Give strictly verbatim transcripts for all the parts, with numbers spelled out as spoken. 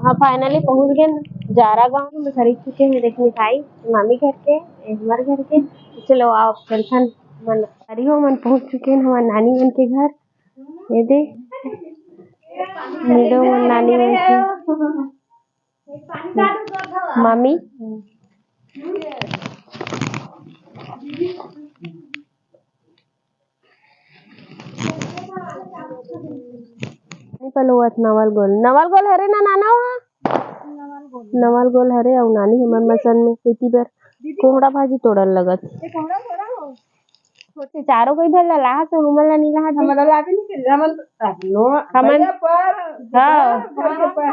हाँ, finally पहुँच गेन जारा गाँव में। खरीद चुके हैं, देख, मिठाई मामी घर के, ए, हमर घर के। चलो, आओ, चलथन। मन, अरे हो, मन पहुँच चुके हैं हमार नानी मन के घर। ये दे, मिलो मन नानी मन के। मामी। नहीं पलोवत नवल गोल। नवल गोल हरे ना नाना वहाँ? नवल गोल हरे अउ नानी हमर मसन में खेती बर कोहड़ा भाजी तोड़न लगत। छोटे चारों कोई भर ला लाहत, हमन ला नहीं लाहत। हमन ला लागे नहीं के, हमन, हमन भैया पर, हाँ। पर, पर, पर।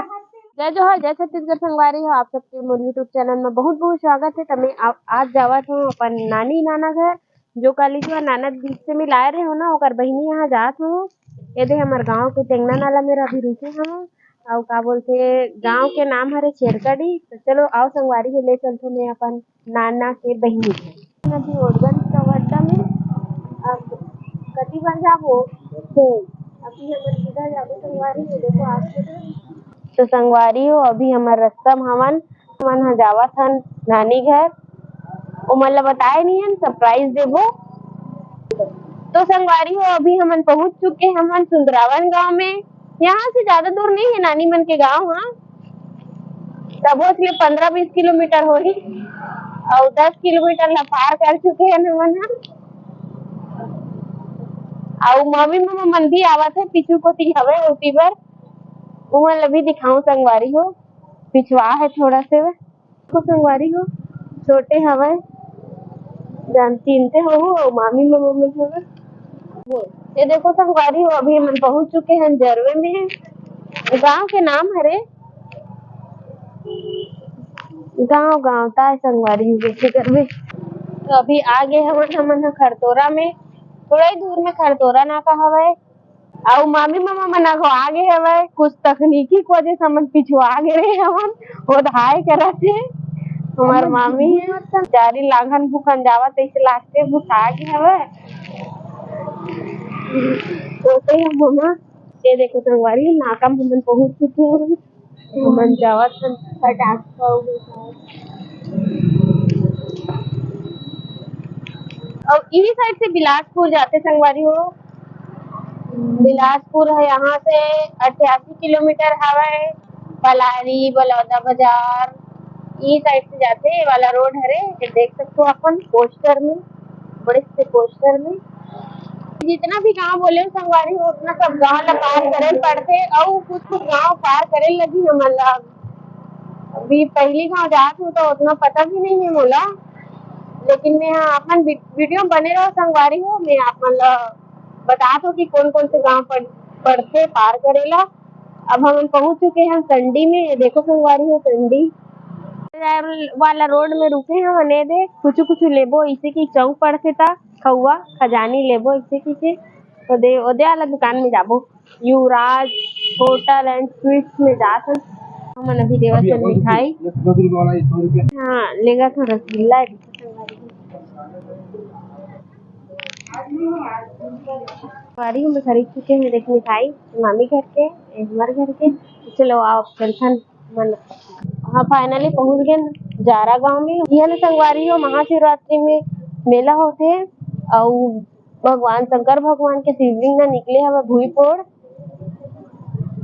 जय जोहार, जय छत्तीसगढ़ संगवारी हो, आप सबके मोर YouTube चैनल में बहुत बहुत स्वागत है। त मैं आ-, आज जावत हूँ अपन नानी नाना घर, जो कल जो नाना बीच से मिलाए रहे हो ना, ओकर बहिनी यहाँ जात हूँ। ये दे हमर गाँव के टेंगना नाला में अभी रुके हूँ। अउ का बोलथे, गाँव के नाम हरे छेरकड़ी। तो चलो आओ संगवारी हो, ले चलथो मैं अपन नाना के बहिनी के। अभी ओडगंज कवर्धा में, अब कति बार जाबो? तो अभी हमन सीधा जाबो संगवारी हो, देखो आप। तो संगवारी हो, अभी हमर रस्ता में हवन, हमन ह जावत हन नानी घर। ओमन ला बताए नहीं हन, सरप्राइज देबो। तो संगवारी हो, अभी हमन पहुंच चुके हमन सुंदरावन गांव में। यहाँ से ज्यादा दूर नहीं है नानी मन के गांव, हाँ, तभो ले पंद्रह बीस किलोमीटर होही, अउ दस किलोमीटर ला पार कर चुके हैं हमन ह। अउ मामी मामा मन भी आवत है, पीछू कोती हवे ओती बर, उमन ला भी दिखाऊं संगवारी हो, पिछवा है थोड़ा से। देखो संगवारी हो, छोटे हवय, जान चिनते हो, हो, मामी मामा मन हवय। ये देखो संगवारी हो, अभी हमन पहुंच चुके हैं जरवे में। गांव के नाम हरे, गांव, गांव ताय संगवारी हो, जैसे करबे। तो अभी आ गए हमन, हमन ह खरतोरा में, थोड़ा ही दूर में खरतोरा नाका हवय। अउ मामी मामा मन आघो आगे हवय, कुछ तकनीकी के वजह से हमन पिछुआ गे रहे हवन, ओधाए करत हे। हमर मामी हे, चारी लांघन भूखन जावत तइसे लागथे, भुठा गे हवय। ओते हम मामा, ये देखो संगवारी, नाका म हमन पहुंच चुके हवन। हमन जावत हन फटाक से। अउ इही साइड से बिलासपुर जाथे संगवारी हो। बिलासपुर है यहाँ से अट्ठासी किलोमीटर हवय। पलारी, बलौदा बाजार, ई साइड से जाथे, ये वाला रोड हरे, ये देख सकते हो अपन पोस्टर में, बड़े से पोस्टर में। जितना भी गांव बोले हो संगवारी हो, उतना सब गांव ला पार करे पड़थे, अउ कुछ कुछ गांव पार करे लगी हमन ला। अभी पहली गांव जात हूँ तो उतना पता भी नहीं है मोला, लेकिन मैं हाँ अपन वी-, वीडियो बने रहो संगवारी हो, मैं आप मन ला बतात हूँ कि कौन कौन से गांव पड़-, पड़थे पार करेला। अब हमन पहुंच चुके हैं संडी में। ये देखो संगवारी हो, संडी वाला रोड में रुके हैं, हमन ये दे कुछ कुछ लेबो, इसे कि चौक पड़थे ता खौआ खजानी लेबो, इसे कि के ओदे, ओदे वाला दुकान में जाबो। युवराज होटल एंड स्वीट्स में जात हन। हमन अभी देवत हन मिठाई। हाँ, लेगा था रसगुल्ला। संगवारी हो, मैं खरीद चुके हैं, देख, मिठाई मामी घर के, ए, हमर घर के। चलो, आओ, चलथन मन। हाँ, finally पहुंच गए जारा गांव में। यह ले संगवारी हो, महाशिवरात्रि में मेला होथे, अउ भगवान शंकर भगवान के शिवलिंग ना निकले हवे भुईपोड़,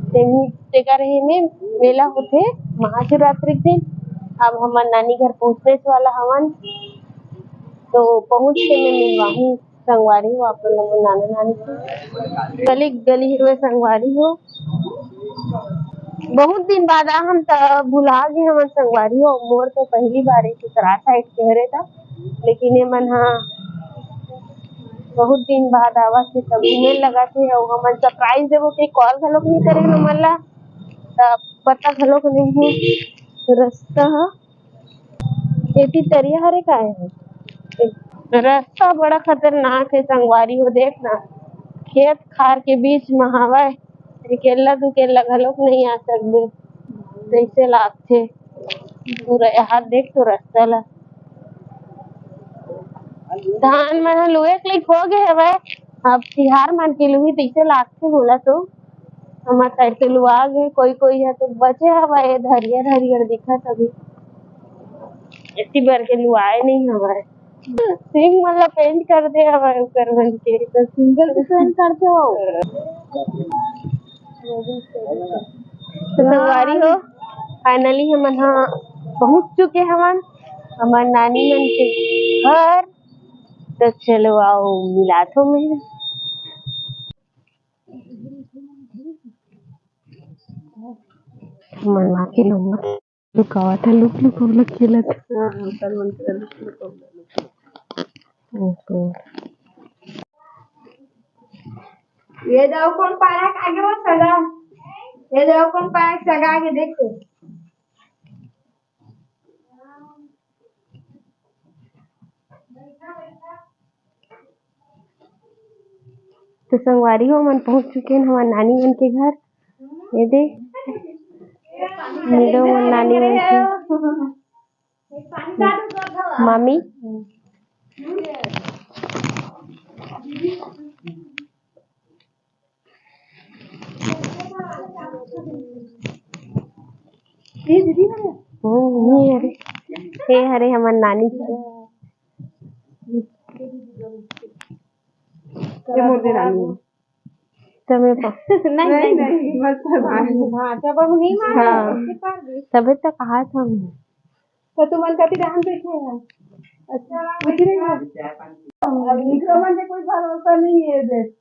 तेमी, तेकर हे में मेला होथे महाशिवरात्रि के दिन। अब हमर नानी घर पहुंचने वाला हवन, तो पहुंच के मैं मिलवाहूं संगवारी हो, अपन लोगन नाना नानी के। गली गली हुए संगवारी हो, बहुत दिन बाद आ हम त भुला गे हमन संगवारी हो। मोर तो पहली बार ए ससुराल साइड के हरे था, लेकिन ये मन हा बहुत दिन बाद आवत हे, त घूमे लगत हे। अउ हमन सरप्राइज देबो के कॉल घलोक नहीं करे हमन ला, त पता घलोक नहीं हे। रस्ता ह एती तरिया हरे का हे? रस्ता बड़ा खतरनाक हे संगवारी हो, देख ना, खेत खार के बीच म हवय, अकेल्ला दुकेल्ला घलोक नहीं आ सकबे, तइसे लागथे। पूरा यहाँ देख तो रस्ता ला, धान मन ह लुए के लइक हो गे हवय, अब तिहार मन के लुही तइसे लागथे मोला तो। हमर side से लुआ गे, कोई कोई ह तो बचे हवय, हरियर हरियर दिखत हवे। एती बर के लुआए नइ हवय। सिंग मन ला paint कर दे हवय ओकर मन के। तो सिंगर भी paint कर दे हो। तो संगवारी हो, finally हमन ह पहुंच चुके हवन हमर नानी मन के घर। तो चलो आओ मिलाथो मैं। मन ला के लोग लुकावत हे, लुक लुक ओला खेलत हे। हाँ, हाँ, ओकर मन के लुक लुक ओला लुक लुक। ओहो। ये देखो कोन पारा के आगे वो सगा। ये देखो कोन पारा के सगा आगे देखो। तो संगवारी हो, हमन पहुंच चुके हैं हमार नानी मन के घर। ये दे, मिलो मन नानी मन के। मामी। हम्म, ये हरे, ये हरे हमर नानी। ये मोर देरानी। तमे पा- नहीं, नहीं, नहीं। नहीं, मत कर भाई। भांचा बहू नहीं माने, हाँ। उसके पार भी। तबे तो कहा था मैं। तो तुमन कति डहान बैठे हैं? अच्छा, बैठ रहे हैं। अब इकरो मन के कोई भरोसा नहीं है, देख।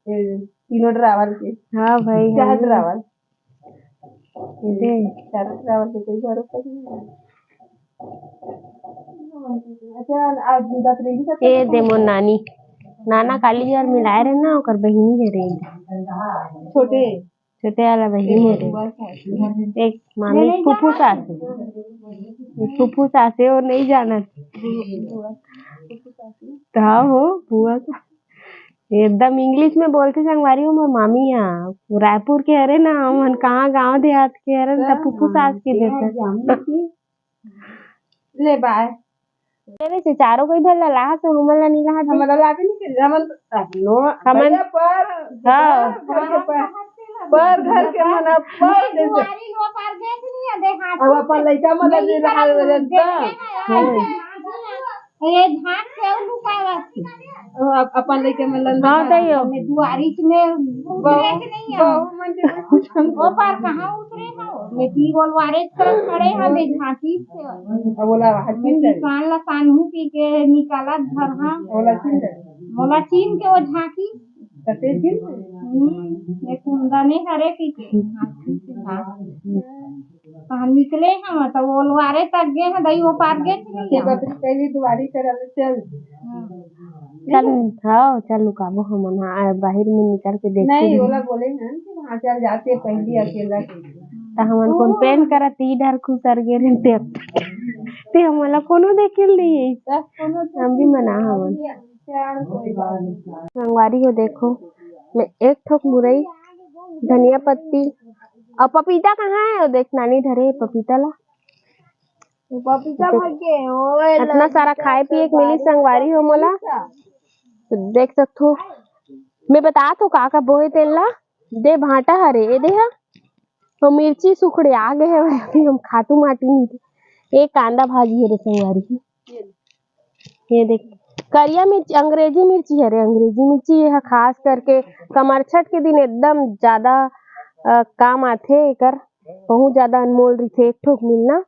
ए, तीनों ड्राइवर के। हाँ भाई, चार हाँ। ड्राइवर। दे। चार ड्राइवर के कोई भरोसा नहीं है। अच्छा, आज दस रेंडी का ए दे मोर नानी। नाना काली यार मिलाए रहे ना, ओकर बहिनी है रे। छोटे। छोटे वाला बहिनी है रे। बुआ सास। एक मामी नहीं, नहीं फूफू जानत। सास है। फूफू सास है, वो नहीं जानत। बुआ, फूफू सास है। तो हाँ हो, बुआ सास। एकदम English में बोलथे संगवारी हो, मोर मामी ह। रायपुर के हरे ना, हमन कहाँ गाँव देहात के हरन, त फूफू सास के देथे। ले बाय। अरे से चारों कोई भर ला लाहा से हमन ला नी लाहा दे। हमन ला लागे नहीं के, हमन, हमन भैया पर, हाँ। पर, पर, पर घर के मन पर जैसे। दुआरी लो पर देख नहीं है, देख हाथ अब अपन लइका मन ला नहीं लाहा करा, दे। देख के ना, हाँ। ये झांक के लुकावत। ओ, अप-, अपन लइके में लंदन हाँ, भरा। तइयो। में दुआरी में उतरे के नहीं है। बहू मन के कुछ हम ओ पार कहाँ उतरे हो? में दी बोलवारे तरफ खड़े हैं, में झांकी से। अब बोला, हाथ में में दे। कान ला कान्हू पी के निकालत घर, हाँ। बोला, चिन दे। बोला, चिन के वो झांकी। तते चिन दे। हम्म, में कुंदा नहीं हरे पी के, झांकी से झांकी। कहाँ निकले हम, त वो लोहारे तक गे हैं, दई वो पार गे कि नहीं हम? बकरी पहली दुआरी करा ले चल। हाँ। चल, हाँ, चल लुकाबो हमन, हाँ, आ, बाहिर में निकल के देखते नहीं, रही। ओला बोले हैं कि वहाँ चल जाते पहली अकेला के। त हमन कौन पेन करत, ई डर खुसर गे रहे ते। ते हमन ला कोनो देखे नहीं। बस कोनो हम भी मना हवन। संगवारी हो देखो, मैं एक ठोक मुरई, धनिया पत्ती अउ पपीता कहाँ है? वो देख नानी धरे हे पपीता ला। पपीता देख, भर के, ओए अतना सारा खाए पिए के मिली संगवारी हो मोला। तो देख सकथो, मैं बतात हो का का बोहे तेन ला। दे भांटा हरे, ए दे हा। तो मिर्ची सुखड़े आ गए हैं, अभी हम खातू माटी नहीं थे। एक कांदा भाजी है रे संगवारी। ये देख, करिया मिर्ची, अंग्रेजी मिर्ची हरे, अंग्रेजी मिर्ची। ये ह खास करके कमरछठ के दिन एकदम ज्यादा, अ, काम आथे एकर, बहुत ज्यादा अनमोल रहिथे, एक ठोक मिलना।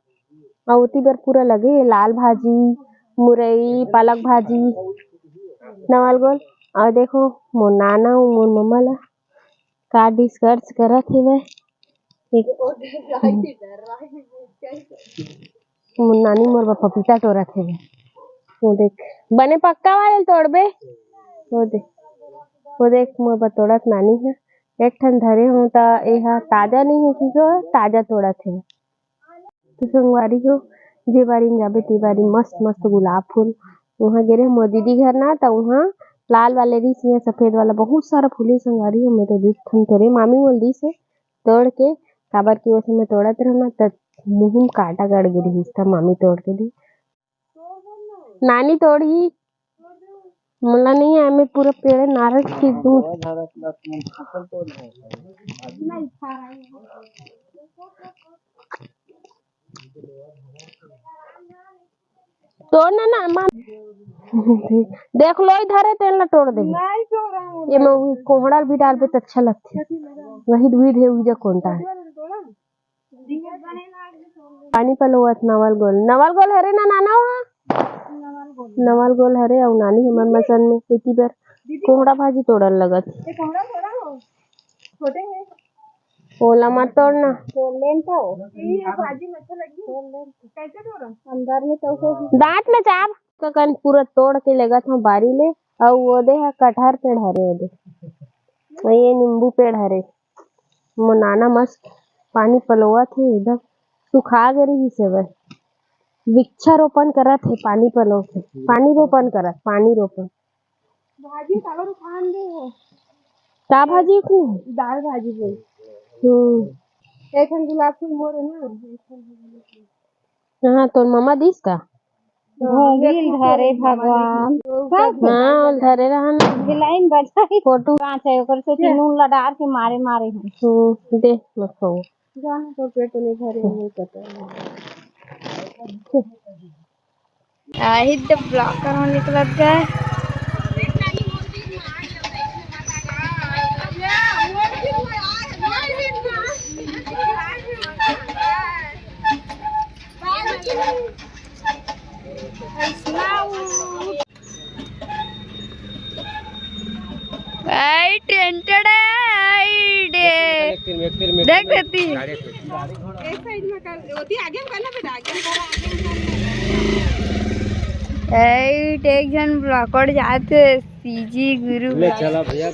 अउ ओती बर पूरा लगे हे लाल भाजी, मुरई, पालक भाजी, नवाल गोल। अउ देखो, मोर नाना अउ मोर मम्मा ला का discuss करत हेवय। एक मोर नानी मोर बर पपीता टोरत हेवय। वो देख, बने पक्का वाले तोड़बे। वो देख, वो देख, मोर बर तोड़त नानी ह। एक ठन धरे हूँ त एहा ताजा नहीं है कि को ताजा तोड़त हेवय। तो संगवारी हो, जे बारी में जाबे ते बारी मस्त मस्त गुलाब फूल। वहाँ गे रहे मोर दीदी घर ना, त वहाँ लाल वाले रिहिस, यहाँ सफेद वाला बहुत सारा फूल हे संगवारी हो। मैं तो दू ठन तोरे, मामी मोल दिस हे तोड़ के, काबर कि वो समय तोड़त रहे ना, त मुँह में कांटा गड़ गे रिहिस, त मामी तोड़ के दी। नानी तोड़ही। मोला नहीं आए, मैं पूरा पेड़ नारक खींच दूँ। तोड़ ना, ना, माँ। देख लो, इधर है, तेल ना तोड़ दे। ये मैं वही कोहड़ा भी डाल दे तो अच्छा लगता है। वही, वही दे, उजा कोंटा है। पानी पलोवत नवल गोल, नवल गोल हरे ना नाना हो? नवल गोल हरे, अउ नानी हमर मसन में एती बर कोहड़ा भाजी तोड़न लगत। ओला मत तोड़ना। तोड़ लेन तो। अंदर में तो दांत में चाब। ककन पूरा तोड़ के लेगत हूँ बारी ले। अउ ओदे ह कटहर पेड़ हरे ओदे। अउ ये नींबू पेड़ हरे। मोर नाना मस्त पानी पलोवत हे, एकदम सुखा गे रहिस हवय। वृक्षारोपण करत हे, पानी पलो के, पानी रोपण करत, पानी रोपण। भाजी काबर उठान दे हो? का भाजी उठनी? दाल भाजी बोल। हम्म। एक ठन गुलाब फूल मोर हे ना। हाँ, तोर ममा दिस का? भोंगिल धरे भगवान। हाँ, ओल धरे रहा ना। बिलाइन बजाई। फोटो। कांच है, ओकर से नून ला डार के मारे, मारे हैं। हम्म, दे, मत खाओ। जाना तो पेट नहीं भरे, नहीं पता। आही तो ब्लॉकर में निकलत गए। आई टेंटेड आई डे। देख देती। एक साइड में कर, ओती आगे में करना बेटा, आगे में कर, आगे में कर। आई एक झन ब्लॉकर जात सीजी गुरु। ले चला भैया।